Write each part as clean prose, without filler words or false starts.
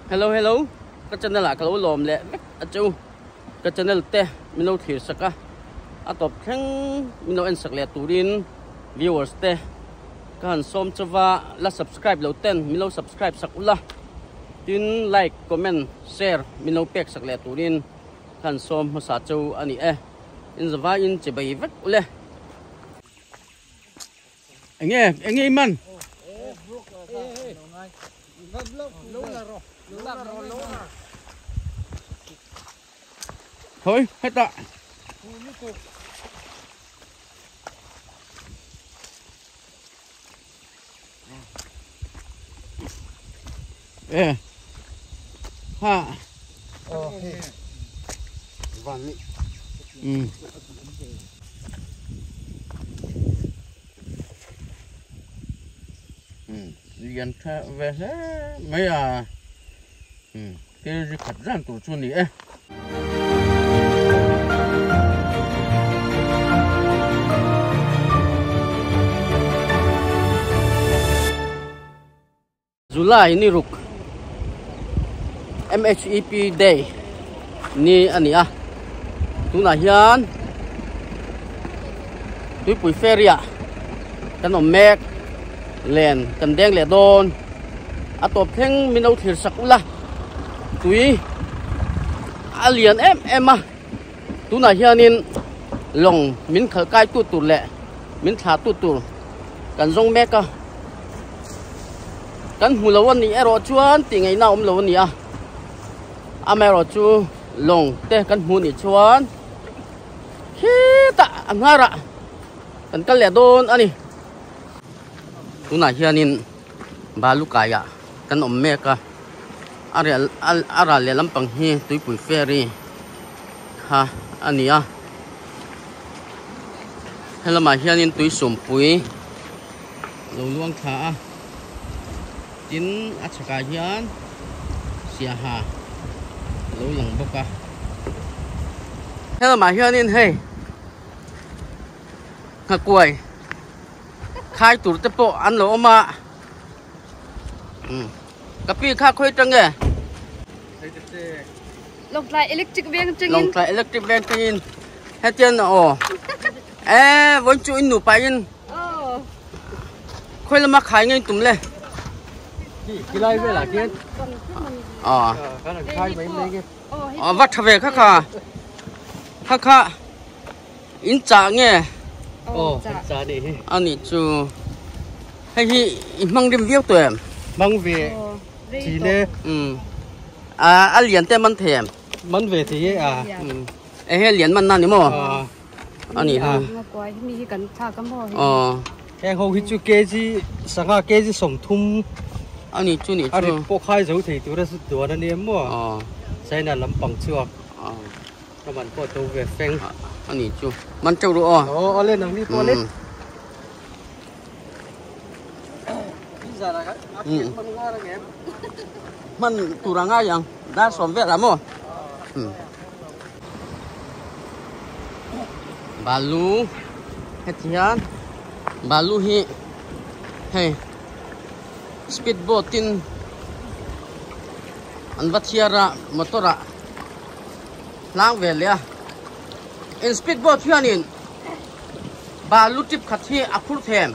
Hello hello ka channel ah ka lo lawm leh vek a chu ka channel te min lo thlir sak a a tawp thleng min lo en sak leh turin viewers te ka han sawm chauva la subscribe lo ten min lo subscribe sak ula tin like comment share min lo pek sak leh turin ka han sawm hmasa chu a ni e in zavaiin che bei vek ule. Enge enge i man? Thôi hết ạ. Ê. Ha. Ừ. Lian tha ve hle mai a thil ri khat zan tur chu a ni e. July ni ruk MHEP day ni a ni a tunah hian tuipui ferry ah kan awm mek len kan deng leh dawn a tawp thleng min lo thlir sak ula tui a lian em em a tunah hianin lawng min khalh kai tu tur leh min thlah tu tur kan zawng mek a kan hmu lo a nih erawh chuan tih ngaihna a awm lo a ni a amaherawh chu lawng te kan hmu nih chuan khitah a hnarah kan kal leh dawn a ni tunah hianin Balukaiah kan awm mek a a rial a ral leh lampang hi tuipui ferry kha a ni a helamah hianin tui sawmpui lo luang thla a tin a chhakah hian siaha lo lang bawk a helamah hianin hei nghakuai khai tur te pawh an lo awm a umm ka pi kha khawi tang nge Lawngtlai electric veng tangin Lawngtlai electric veng tangin hetian aw e vawiin chu in nupa in khawi lama khai ngei tum le Kilai velah khian aw kan han khai mai mai nge aw va tha ve kha kha kha kha In chah nge? Aw, kan chah nih hi. A nih chu. Hei hi i hmang rim viau tawh em? Hmang ve thin e. Umm. A a lian te man thei em? Man ve thei e a. Umm. E he lian man na ni maw? A nih ha. Mi hi kan thlak a maw? Aw. Heng ho hi chu kg sangha kg 30 A nih chu nih chu. A rit pawh khai zo thei tur a duan a nia maw? Aw. China lampang chhuak. Aw. Ka man pawh to ve feng. A nih chu. Man teuh ru aw. Aw awle nang ni pawh le. Hman tur a ngai ang. Dar sawm vel ah maw. Balu heti hian balu hi hei speed boat in an va chhiar a motor ah. Hlang ve leh a. In speed boat hianin balu tip khat hi a phur them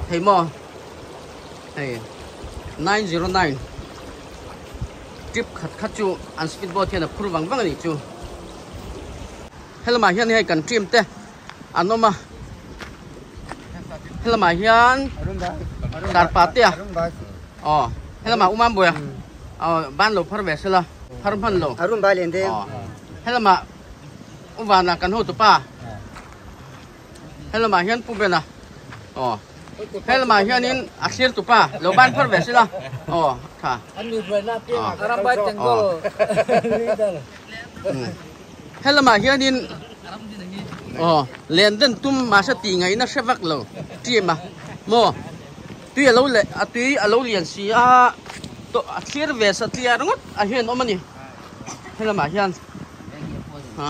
thei maw? Hei 909 tip khat khat chu an speed boat hian a phur vang vang a nih chu. Helamah hian hei kan team te an awm a. Helamah hian darpa te a aw helamah Umambuai a aw ban lo phar ve sela. Phar hman lo. Arun bai len deng. Helama Uvana kan ho tupa. Helama hian pu bena. Aw. Helama hianin a thlir tupa lo ban phar ve sila. Aw tha. Aram bai tenggol. Helama hianin aw len den tum mahse tih ngaihna hre vak lo team a maw. Tui a lo leh a tui a lo lian si a tawh a thlir ve sa tliar ngawt a hian awm a ni helamah hian ha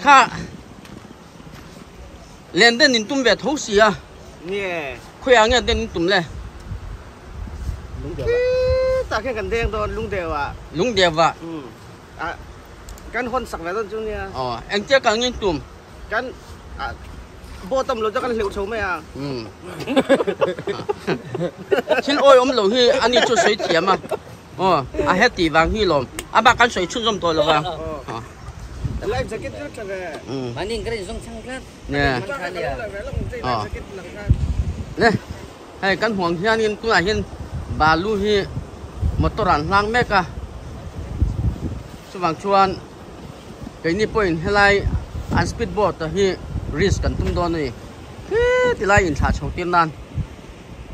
kha len den in tum ve tho si a khawiah nge den in tum le Khutah khian kan deng dawn Lungdeu ah. Lungdeu ah. Umm ah kan hawn sak ve dawn chu nia. Aw engtia kal ngin tum? Kan ah boat awm lo chu kan hleuh chho mai a. Umm thil awi awm lo hi ani chu sawi thiam a. Aw a heti vang hi lawm a bak kan sawi chhunzawm tawh lo va. Aw life jacket chu tha ve. Umm. Mahni in ka rin zawng chhang tlat. Nge. Aw le. Hei kan huang hianin tunah hian balu hi motor ah an hlang mek a, chuvang chuan keini pawhin helai an speed boat ah hi risk kan tum dawn a ni khiti lai inthlah chho tir nan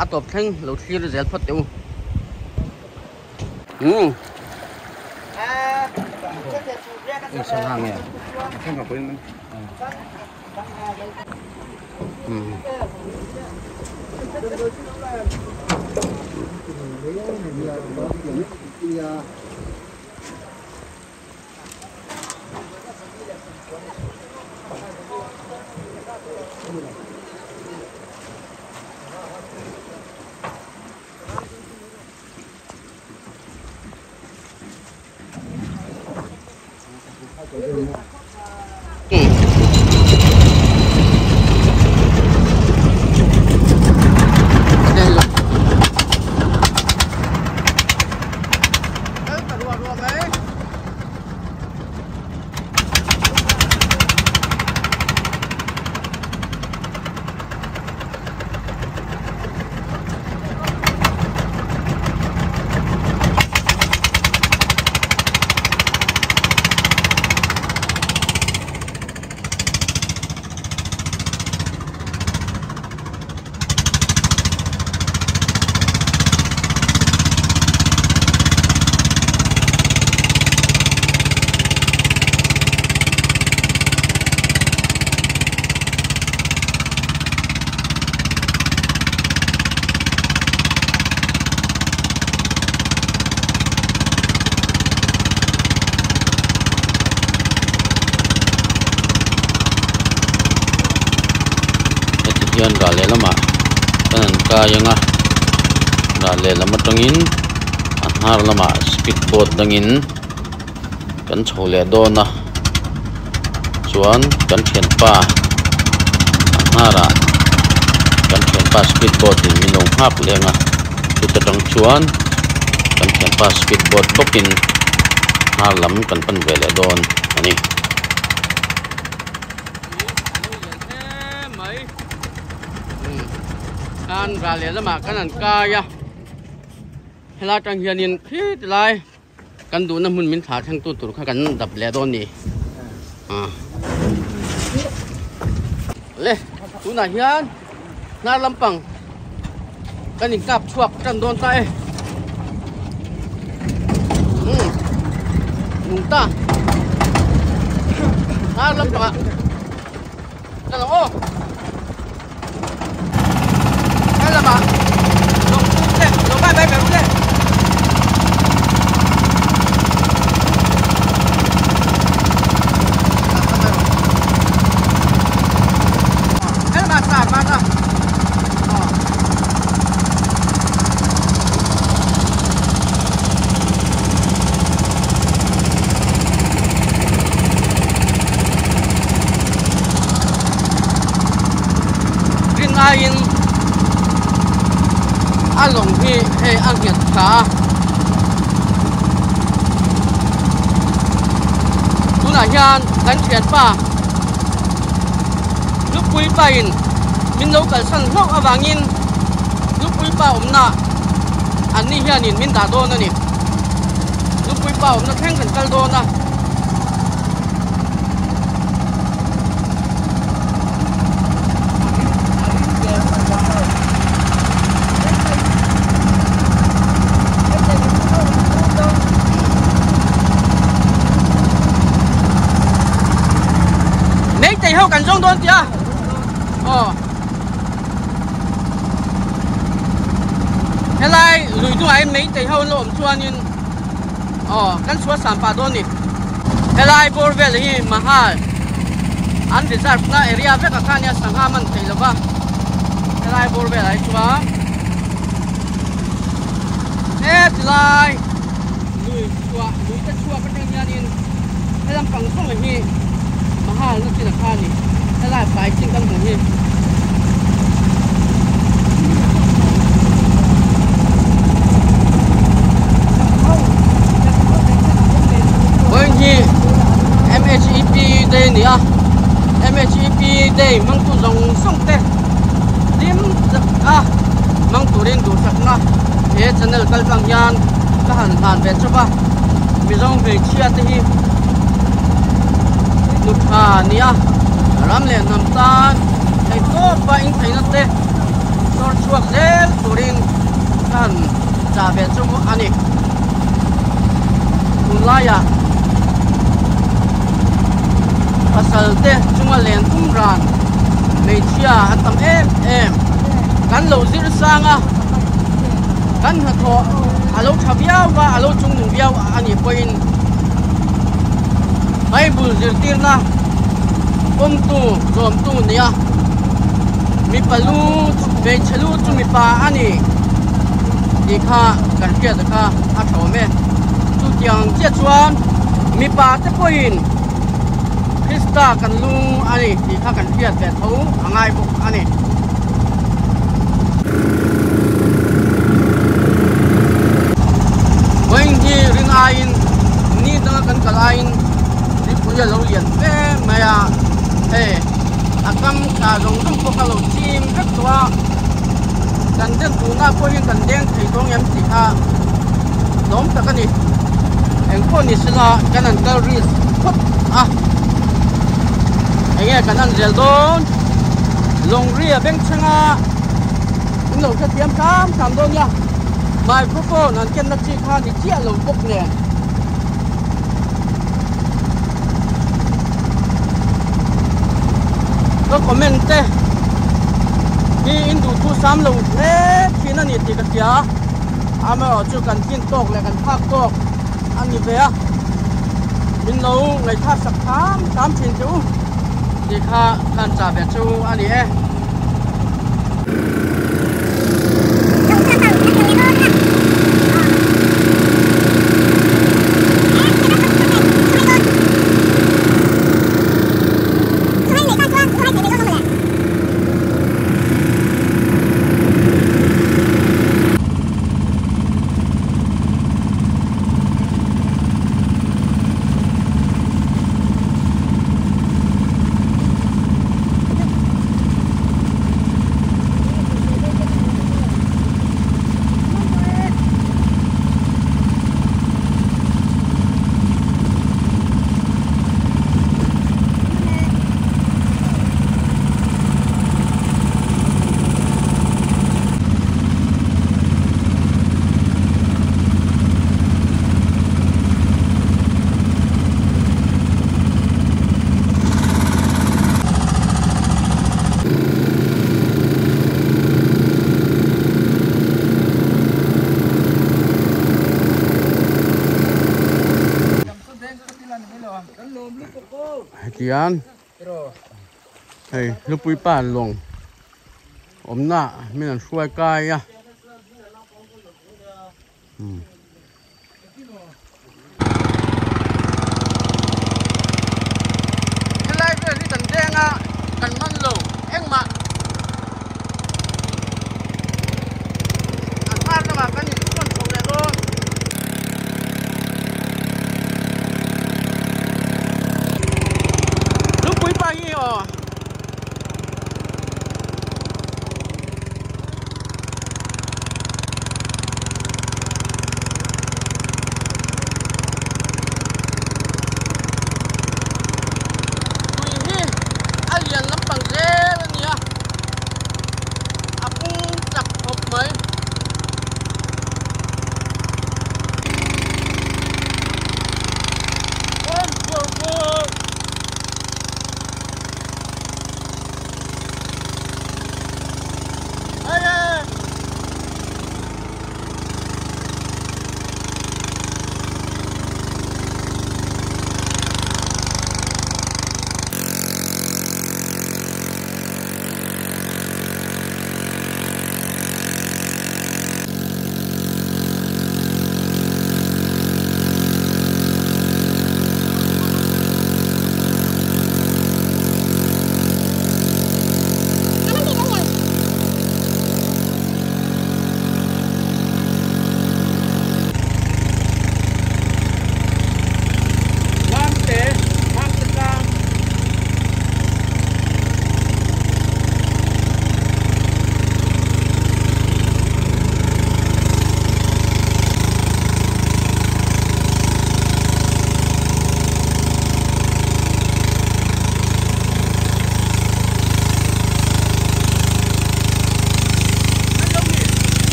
a tawp thleng lo thlir zel phawt teh u. Umm. Heti hian ral lehlamah kan han kai ang a ral lehlam atangin a hnar lamah speed boat dangin kan chho leh dawn a chuan kan thianpa a hnarah kan thianpa speed boat in min lo nghak leng a chuta tang chuan kan thianpa speed boat bawkin hnar lam kan pan ve leh dawn a ni. Kan ral leh lamah kan han kai a helai atang hianin khi tilai. Kan duhna hmun min thlah thleng tu tur kha kan dap leh dawn ni. Le, tunah hian hnar lampang kan inkap chhuak tan dawn ta e. Nung ta. Hnar lampangah ka lo aw. Hei lamah lawng pu te lo bai bai ber le. Hei lamah sar ma ta. Rin aiin a lawng hi hei a nghet tha a tunah hian kan thianpa Lupui pain min lo kalsan hlauh avangin Lupui pa awmna anni hianin min dah dawn a ni Lupui pa awmna thleng kan kal dawn a. Meitei ho kan zawng dawn tia aw helai lui hnungah hian meitei ho an lo awm chuanin aw kan chhuah san pah dawn ni helai bawr vel hi mahal an reserve na area vek ah khan nia sangha man theih lova helai bawr velah hi chuan he tilai. lampang zawng hi mahal na chin a kha a ni helai fai chin kan hmuh hi. Vawiin hi MHEP day a ni a MHEP day hmangtu zawng zawng te hlim tak a hmang turin duhsakna he channel kal tlang hian ka han hlan ve chauh a Mizo hmeichhia te hi nutha a ni a ram leh hnam tan theihtawp a intheihna te sawr chhuak zel turin ka han chah ve chu a ni. Tunlaiah pasal te chunga len tum ran hmeichhia an tam em em. Kan lo zir sang a, kan hnathawh a lo tha viau a, a lo chungnung viau a nih pawhin Bible zirtirna pawmtu zawmtu nia mipa lu hmeichhe lu chu mipa a ni tih kha kan hriat kha a tha awm e. Chutiang chiah chuan mipa te pawhin Krista kan lu a ni tih kha kan hriat ve tho a ngai bawk a ni. Vawiin hi ring aiin ni danga kan kal aiin ripui a lo lian fe mai a, hei a kam thla zawng zawng pawh kha lo chim vek tawh a, kan den tunah pawhin kan deng thei tawng em tih kha hlawm tak a ni. Engpawh ni sela kan han kal risk phawt a, enge kan han zel dawn lawngri a bengchheng a in lo hrethiam hram hram dawn nia microphone an kenna chi kha ni chiah lo bawk nen. Ka comment te hi in duh thu sam lo hle thin a ni tih ka hria amaherawh chu kan tlin tawk leh kan phak tawk a ni ve a min lo ngaihthlak sak hram hram thin che u tih kha khan chah ve chu a ni e. Hetiang hei hlupui pa lawng awmna min an hruai kai a. Helai vel hi kan deng a kan man lo engmah a hnar lamah kan in chhuan chho leh dawn. Lungpui pa hi aw.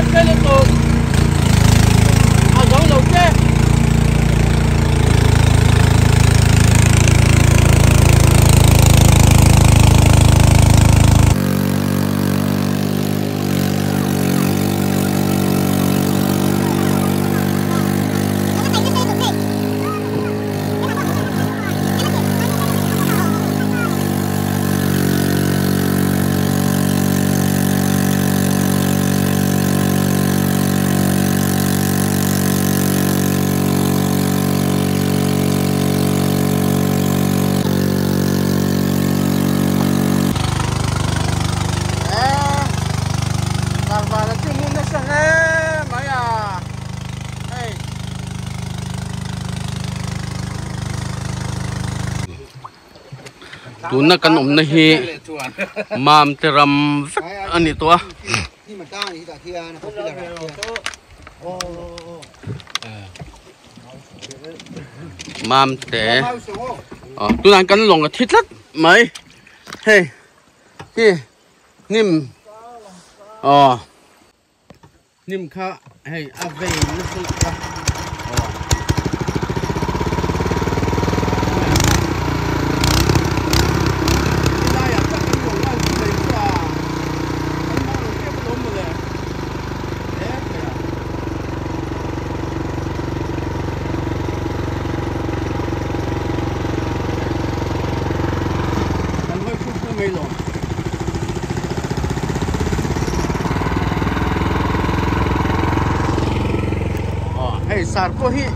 step phei lutuk a zo lo che. Tuna kan awmna hi Mamte ram vek a ni tawh a. Mamte aw tunah kan lawng a thi tlat mai hei hi hnim aw. Hnim kha hei a vei nasa lutuk a aw. Helaiah tak kan ruang lai chu mai chu a kan hmang ang tep alawm mawle he hei a. Kan hawi khu khu mai lawm. Hei sar pawh hi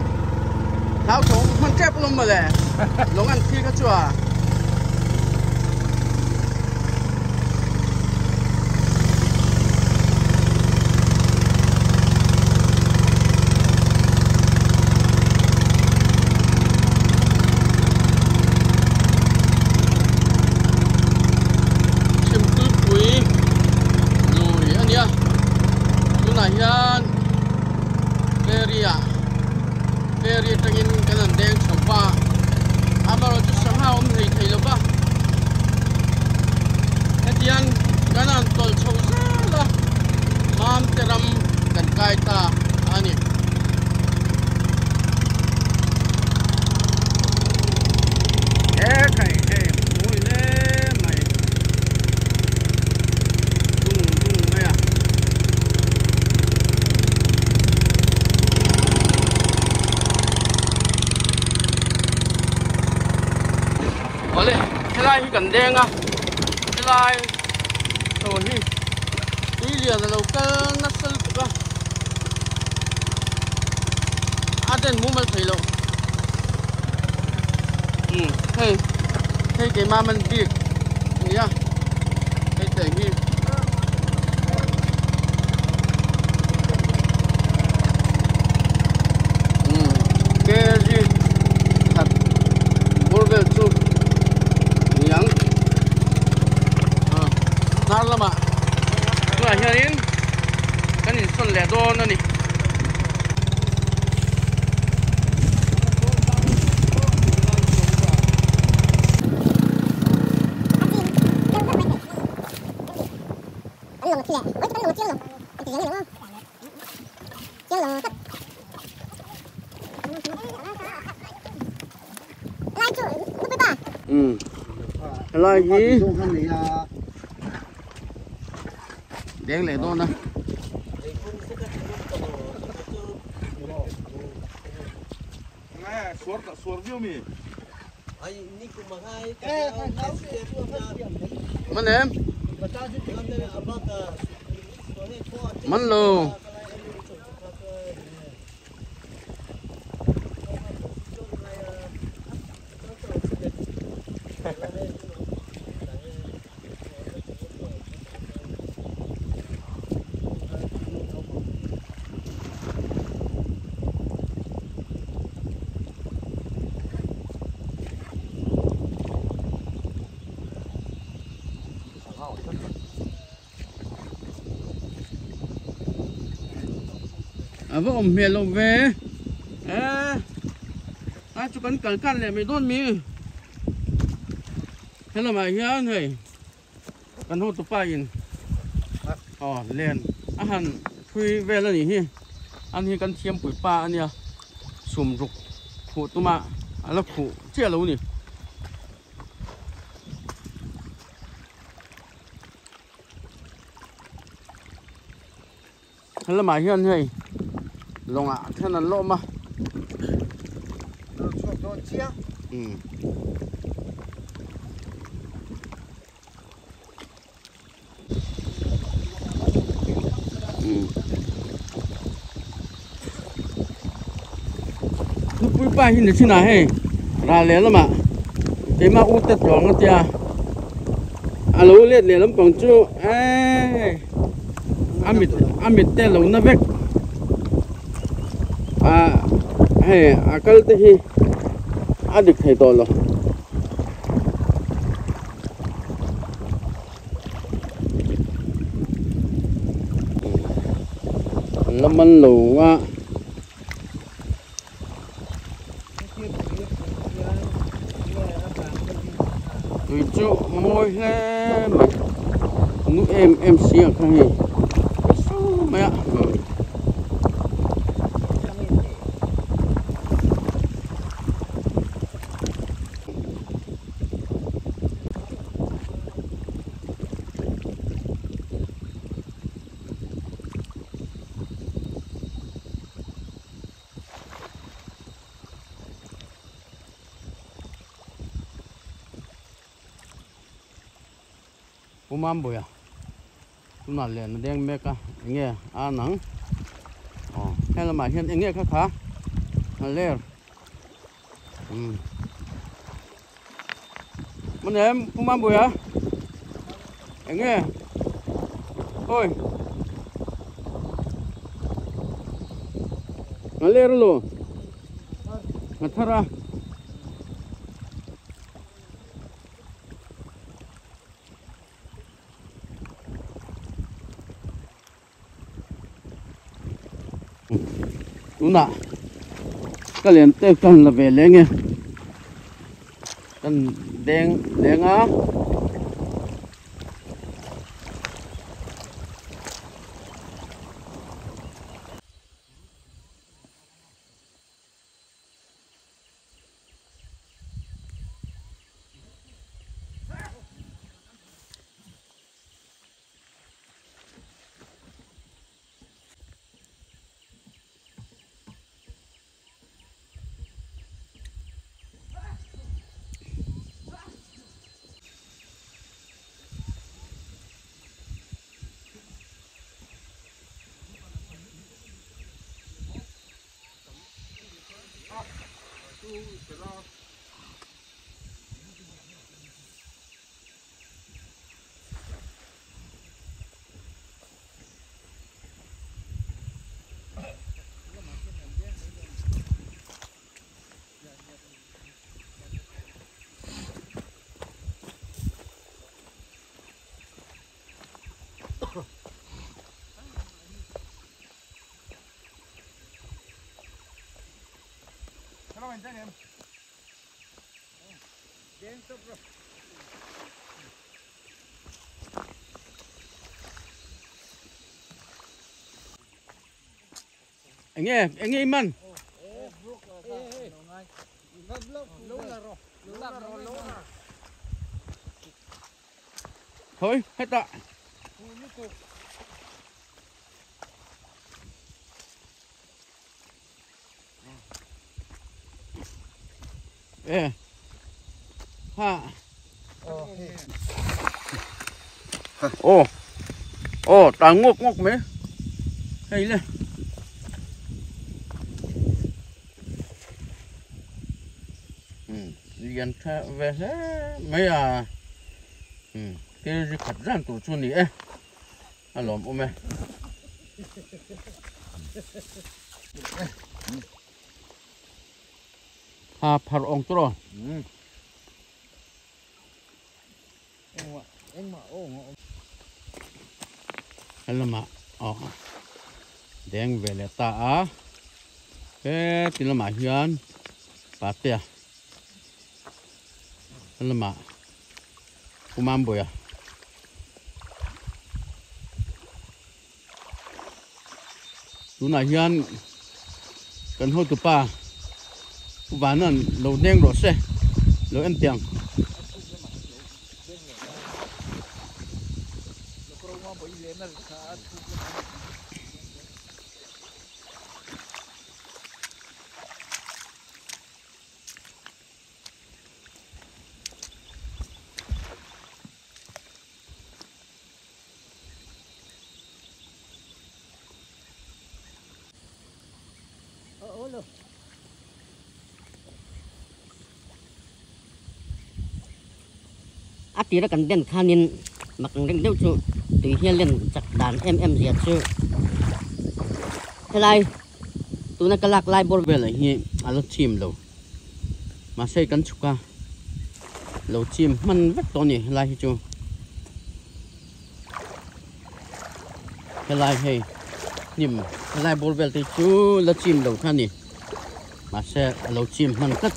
hlau tho hman tep alawm mawle lawng an thi kha chu a. Chhimtuipui lui a nia tunah hian ferry ah ferry atangin kan han deng chho va amaherawhchu sangha a awm hlei thei lo va hetiang kan han tawlh chho zel a Mamte ram kan kai ta a ni. He khai hei mawi hle mai dung dung mai a. Awle helai hi kan deng a helai tho hi tui lian a lo kal nasa lutuk a a den mumal thei lo umm hei hei keimah man bik a nia hei te hi. Umm kg khat bur vel chu niang hnar lamah tunah hianin kan insawn leh dawn a ni. Umm helai hi deng leh dawn a. Man em man lo. A va awm hmel lo ve e a chu kan kal kan leh mai dawn mi helamah hian hei kan hotupa in aw len a han. Thui vel a nih hi. An hi kan thiampui pa a nia. Sum ruk khuh tuma a la khuh chiah lo ni. Helamah hian hei lawngah then an lawm a. Chhuak dawn chiang. Umm. Nupui pa hi ni thin ah hei ral leh lamah keimah u te tlawng a tia a lo let leh lampang chu eee a mit a mit te a lo na vek ah hei a kal te hi a dik thei tawh lo. An la man lo a. Tui chu mawi hle mai nu em em si ang kha hei su mai a. Pu Mambuia tunah len a deng mek a enge a nang aw helamah hian enge kha kha a ler. Umm Manem Pu Mambuia enge oi nga ler lo nga thar a Tunah ka len te kan la ve leng e kan deng leng a. Enge enge i man thôi hết ạ. Ê ha ô ô ta ngốc ngốc mấy hay lên lian tha ve hle mai a ke ri khat zan tur chu ni e a lawm awm e. Ha phar awng tur aw. Helamah aw deng ve leh ta a heti lamah hian patea helamah Pu Mambuia. Tunah hian kan hotupa Pu Vana'n lo deng rawh se lo en teh ang. A tira kan den khanin mak ang reng deuh chu tui hian len chak dan em em zia chu helai tuna ka lak lai bawr velah hi a la chim lo mahse kan chhuk a lo chim hman vek tawh a ni helai hi chu helai hei hnim helai bawr vel te hi chu la chim lo kha a ni mahse a lo chim hman tlat.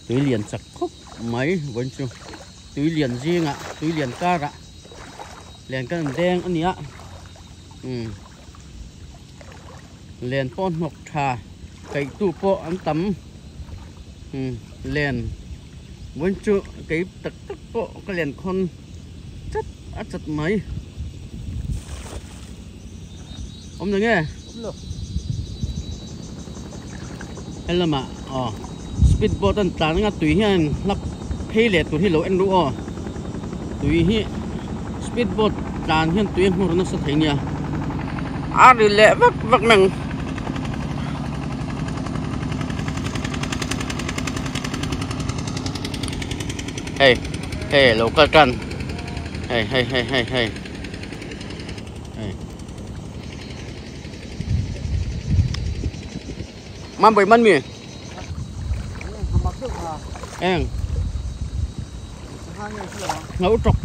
Tui lian chak khawp mai vawiin chu tui lian zingah tui lian karah len kan an deng a ni a umm len pawh hnawk tha kaih tu pawh an tam umm len vawiin chu kei tak tak pawh ka len khawn chat a chat mai awm na nge helamah aw speed boat an tlan anga tui hian hlap phei leh tur hi lo en ru aw tui hi speed boat tlan hian tui a hmur nasa thei nia a ri leh vak vak mai ang. Hei hei lo kal tan hei hei hei hei hei. Mam bai man mi eng ngau trok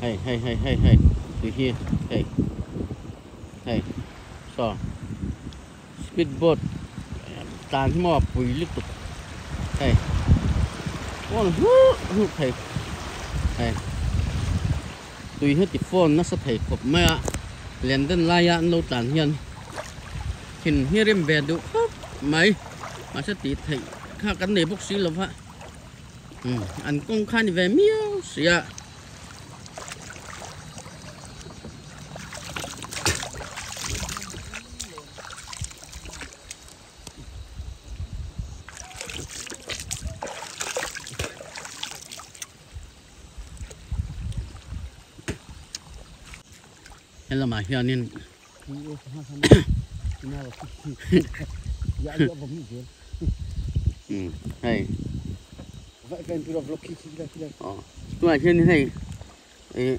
hei hei hei hei hei tui hi hei hei saw speed boat tlan hi maw a pui lutuk hei phone hluh hluh thei hei tui hi ti phone nasa thei khawp mai a len den laia an lo tlan hian thin hi rim ve duh khawp mai mahse tih theih kha kan nei bawk si lo va an kawng kha a ni ve miau si a. Helamah hianin hei tunah hianin hei ih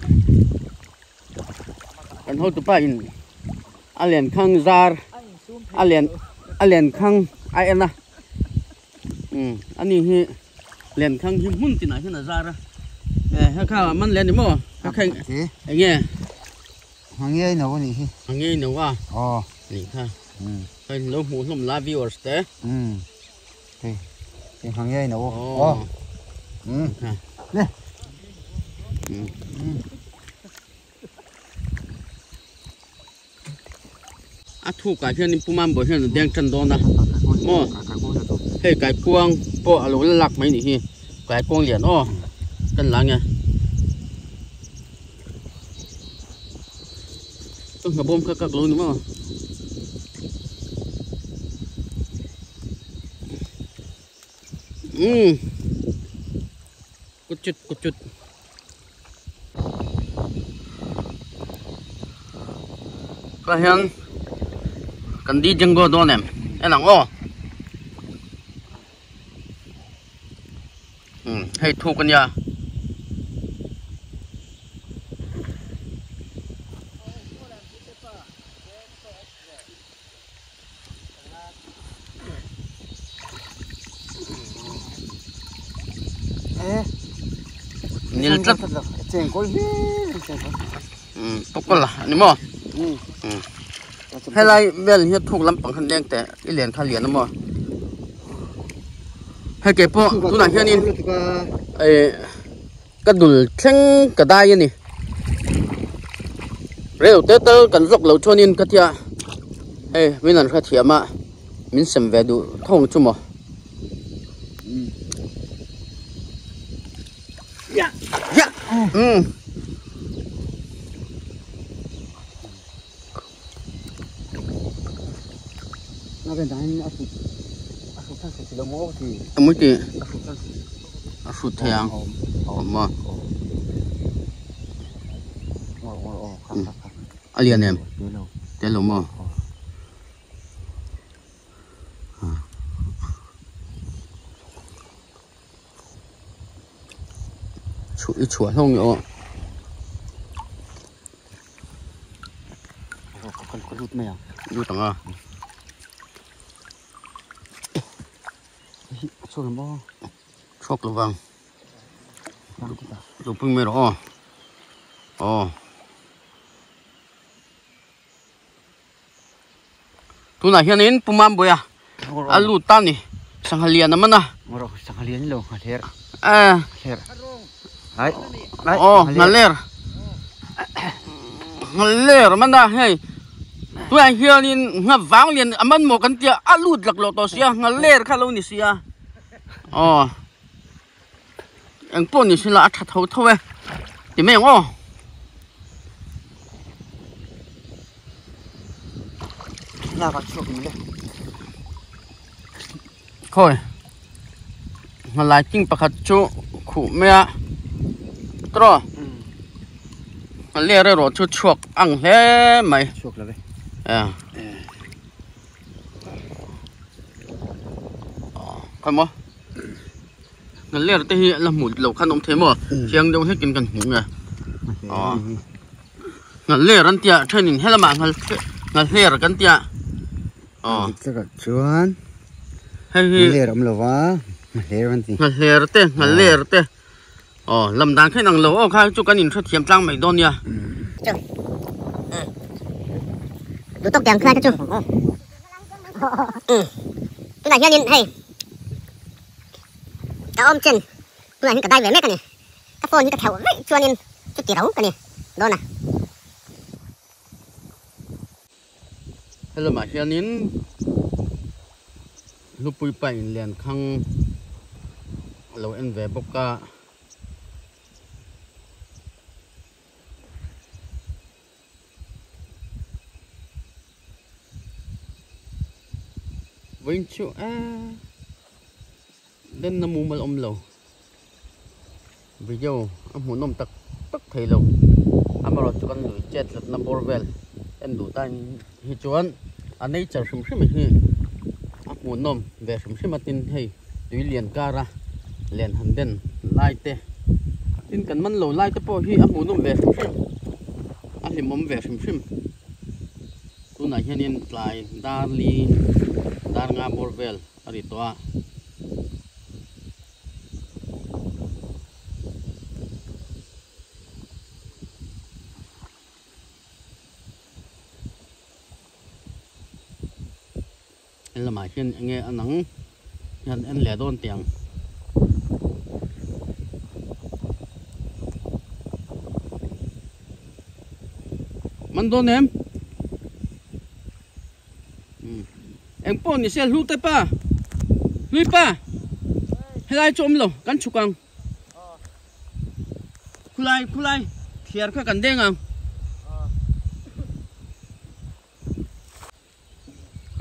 kan hotupa in a lenkhang zar a len a lenkhang a en a ani hi lenkhang hi hmun tinah hian a zar a eh he kha man leh a ni maw he kha eng nge Hmangiai no anih hi. Hmangiai no a. Aw. Nih kha. Hei lo hmuh hlawm la viewers te. Umm. Hei. Hei hmangiai no. Aw. Umm. Kha. Le. Umm. A thukah hianin Pu Mambawi hian a deng tan dawn a. Maw. Hei kaikuang pawh a lo la lak mai nih hi. Kaikuang lian aw. Kan la nge. Ka hnabawm kha kak lo ni maw? Umm kuchut kuchut Tah hian kan di Django dawn em en ang aw umm hei thuk ania. Nil tlat pakawla ani maw helai vel hi thuk lampang khan leng teh i len kha lian a maw hei ke pawh tunah hianin ih ka dul thleng ka dai a ni. Reu te tal kan vlog lo chuanin ka tia hei min an hrethiam a min sem ve duh thawng chu maw. Um. Amui ti a hrut thei ang awm maw a lian em tel lo maw chhuah i chhuah hlawng ni aw. Lut ang a. Chhuak lo vang. Lo pui mai rawh aw. Aw. Tunah hianin Pu Mambuia a lut ta ni. Sangha lian a man a. Sangha lian lo nghaler. Eh. Ai. Aw nghaler. Nghaler a man a hei. Tunah hianin ngha vang lian a man maw kan tia a lut lak lo tawh sia nghaler kha lo ni sia. Aw. Eng pawh ni sela a tha tho tho e ti mai ang aw. Khawi nghalai king pakhat chu khuh mai a tawh nghaler erawh chu chhuak ang hle mai khawi maw. Nghaler te hi la hmuh loh khan awm thei maw chiang deuh hlekin kan hmu nge aw nghaler an tia thenin helamah nghaler kan tia aw chuan hei hi nghaler awm lo va nghaler an ti nghaler te nghaler te aw lam dan kha inang lo aw kha chu kan inhrethiam tlang mai dawn nia. Duh tawk tiang khlai te chu tunah hianin hei Ka awm chen tunah hian ka dai ve mek a ni. Ka phone hi ka thlauh veih chuanin chuti ro ka ni dawn a. Helamah hianin hlupui pa inlian khang a lo en ve bawk a. Vawiin chu eee denna mumal awm lo video a hmuhnawm tak tak thei lo amaherawh chu kan lui chet hlatna bawr vel en duh tan hi chuan a nature hrim hrim hi a hmuhnawm ve hrim hrim a tin hei tui lian kara len han den lai te tin kan man lo lai te pawh hi a hmuhnawm ve hrim hrim a hlimawm ve hrim hrim tunah hianin tlai dar li dar nga bawr vel a ri tawh a. En lamah hian enge a nang hian en leh dawn teh ang. Man dawn em? Eng pawh ni se hlu te pa hlui pa helai chu awm lo kan chhuk ang khulai khulai thliar kha kan deng ang.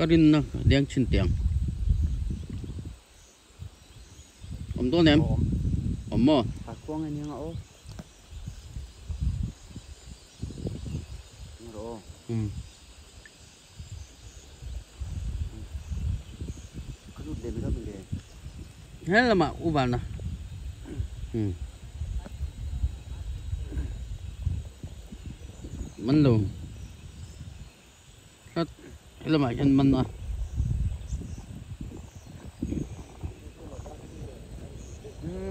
Ka rinna leng thin teh ang. Awm dawn em? Awm maw? A kuang en hiang a aw. Rawh. Um. Ka lut leh mai dawn le. He lamah u vana. Um. Man lo. Tlat helamah hian man a.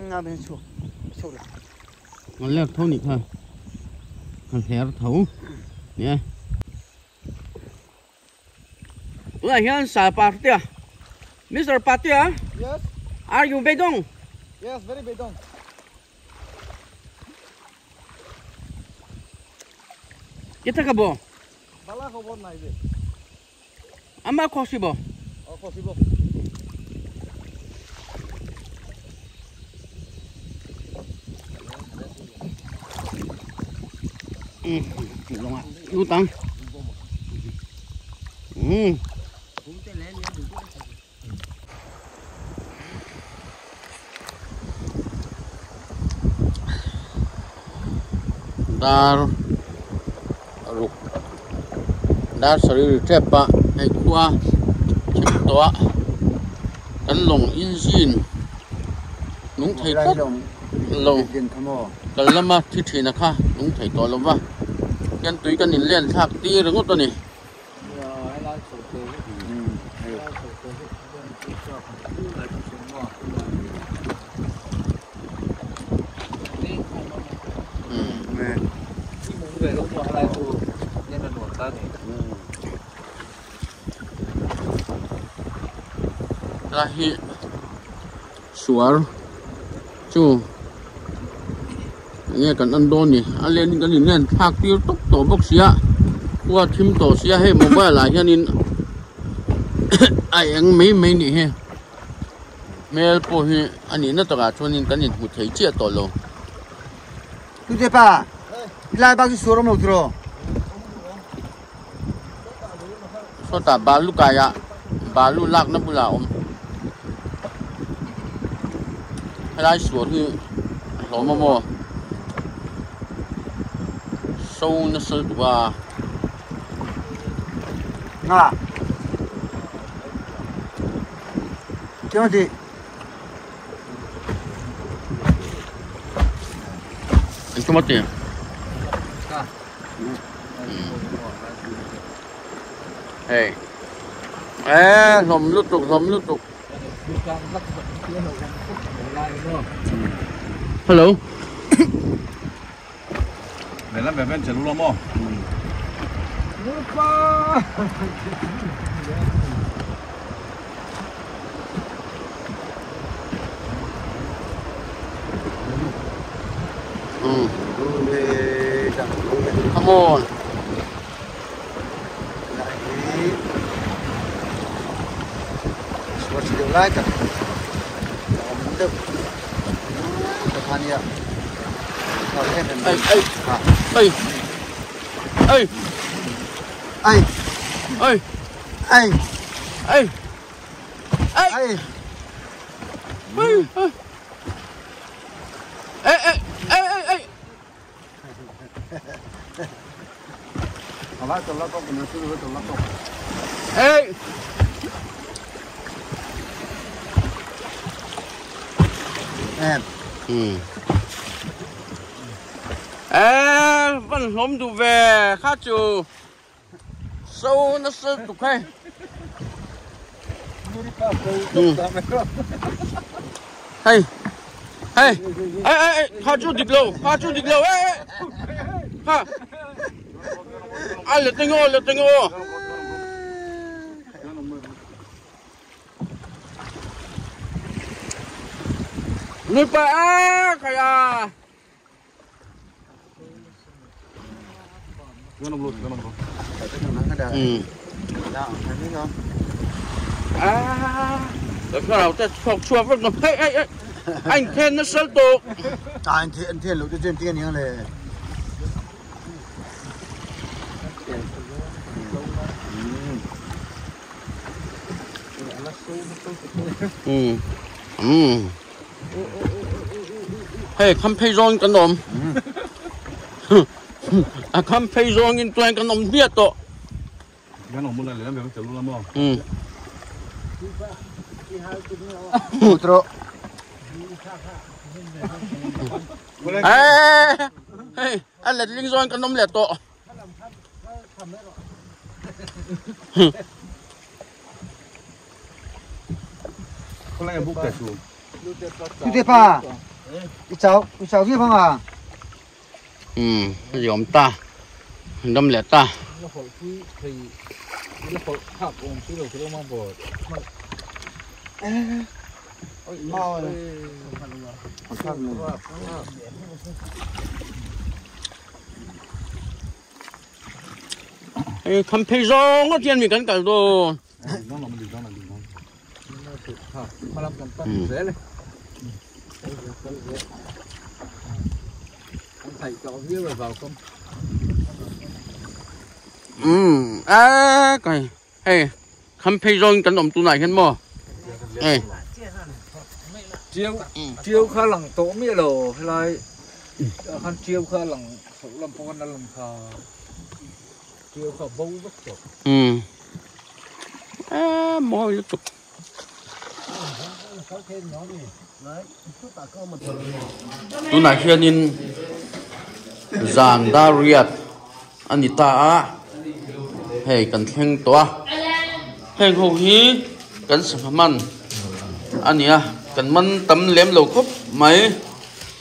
Ngal ler tho nih kha ngal hler tho nia. Tunah hian sa Patea Mister Patea Yes. Are you beidawng? Yes, very beidawng. কেথা খাবো? বালা খবর নাই যে। আমার খসিব। ও খসিব। Lutang. Dar ruk dar sari trepa hei khua chim toa kan long engine nung thei tlat lo kal lama thi thina kha nung thei to lova kan tui kan in len thak ti ringot ani. La hi suar chu nghe kan ăn đôn ni a len kan in len thak tir tok to bok sia qua thim to sia he mobile la hian in ai ang mei mei ni he mel po hi ani na taka chuan in kan in hu thei chia to lo tu te pa lai ba chu suarom lo tro so ta balu kaya balu lak na bula om lai suar hi lo mo mo sâu nó sâu qua à chưa gì anh có mất tiền hey ê lồm lút tục hello. Mày làm bên chả lú lắm. Come on. Ê, ê, ê, ê, ê, ê, ê, ê, ê, ê, ê, ê, ê. Ê. Em. Ê, vẫn lốm đủ về khá chủ sâu nó sâu tụ khay. Hey, hey, ê ê ê, khá chủ địch lâu, ê ê, ha, ai lật tinh ô, Nuôi pa á, kaya. À, được rồi, ta chọc chua vẫn còn hey hey hey, anh thiên nó sớm tụ. Anh thiên lũ cho trên tiên như này. Hey, come pay zone cái nôm. À, come pay zone in toàn cái nôm biết to. Cái nôm muốn là làm việc chả luôn lắm không? Otro. Ê, hey, anh là linh zone cái nôm lẹ to. Con lại bốc để xuống. Chú Tê Pa, cháu viết không à? Dòm ta, đâm lẹ ta. Hei kham phei zawng ngawt hian mi kan kal dawn. Um a kai hei kham phei zawng kan awm tunah hian maw hei chiêu chiêu kha lang to mi lo helai khan chiêu kha lang lam pawh kan lang kha chiêu kha bo vek tawh um a mawi lutuk tunah hianin zan dar riat a ni ta a hei kan thleng tawh a heng ho hi kan sangha man a ni a kan man tam lem lo khawp mai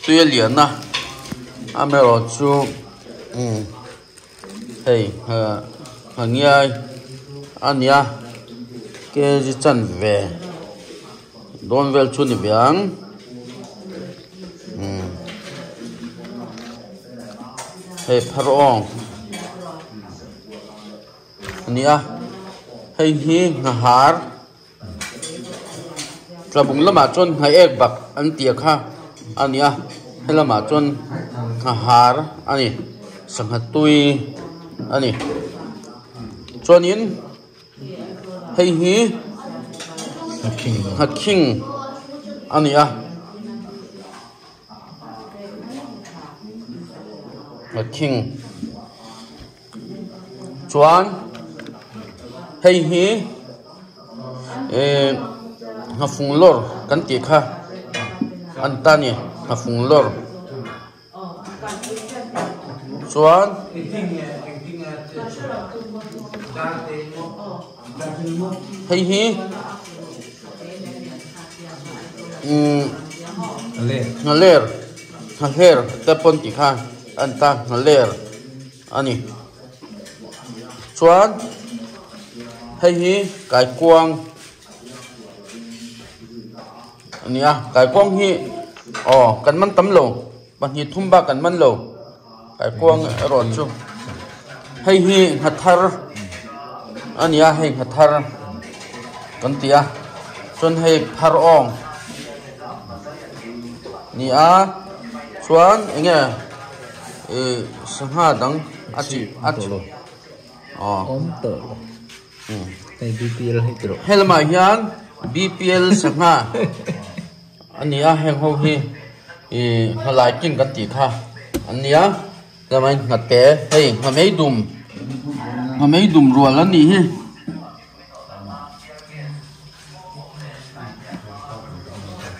tui a lian a amaherawh chu umm hei nghangiai a ni a kg chanve dawn vel chu a ni ve ang umm hei phar awng a ni a hei hi nghahar tlabung lamah chuan nghaek bak an tih kha a ni a helamah chuan nghahar a ni sangha tui a ni chuanin hei hi nghakhing a ni a. Nghakhing chuan hei hi eh nghafung lawr kan tih kha an ta a ni nghafung lawr chuan hei hi umm nghaler nghahler te pawn tih kha an ta nghaler a ni chuan hei hi kaikuang a ni a kaikuang hi aw kan man tam lo pahnih thum bak kan man lo kaikuang erawh chu hei hi nghathar a ni a hei nghathar kan ti a chuan hei phar awng a ni a chuan eng nge ih sangha dang a chi a chi aw Helamah hian BPL sangha a ni a heng ho hi ih nghalai king kan tih kha an ni a chuan nghate hei nghamei dum nghamei dum rual an nih hi.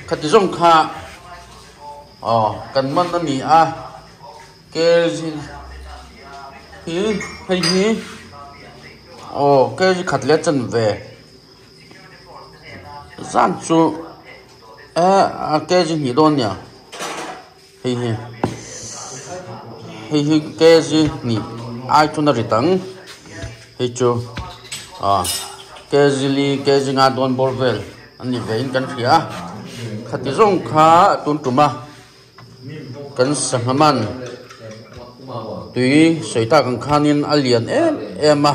Khati zawng kha aw kan man a ni a. Kg hi hei hi aw kg khat leh chanve zan chu eh a kg hnih dawn nia hei hi hei hi kg hnih ai chuan a rit ang hei chu ah kg li kg nga dawn bawr vel a ni ve in kan hria a khati zawng kha tun tum a. Kan sangha man tui sawi tak ang khanin a lian em em a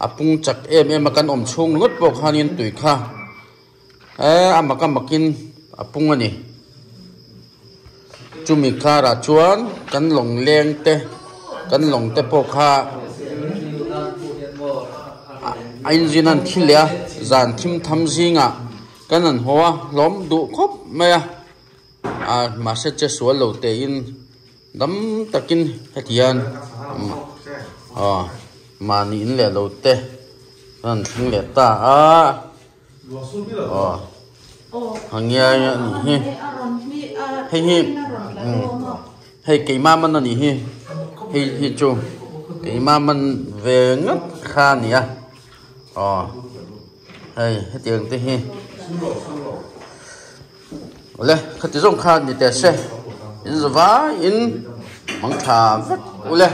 a pung chak em em a kan awm chhung ringawt pawh khanin tui kha eh a mak a makin a pung a ni chumi karah chuan kan lawng leng te kan lawng te pawh kha a inzin a an thi leh a zan thim tham zingah kan han haw a hlawm duh khawp mai a. A mahse che sual lo tein dam takin heti hian aw mahni in leh lo te an han thleng leh ta a aw a ngiai a nih hi hei hi hei keimah man a nih hi hei hi chu keimah man ve ngawt kha a ni a aw hei hetiang te hi. Awle khati zawng kha ni teh se in zavaiin mang tha vek ule.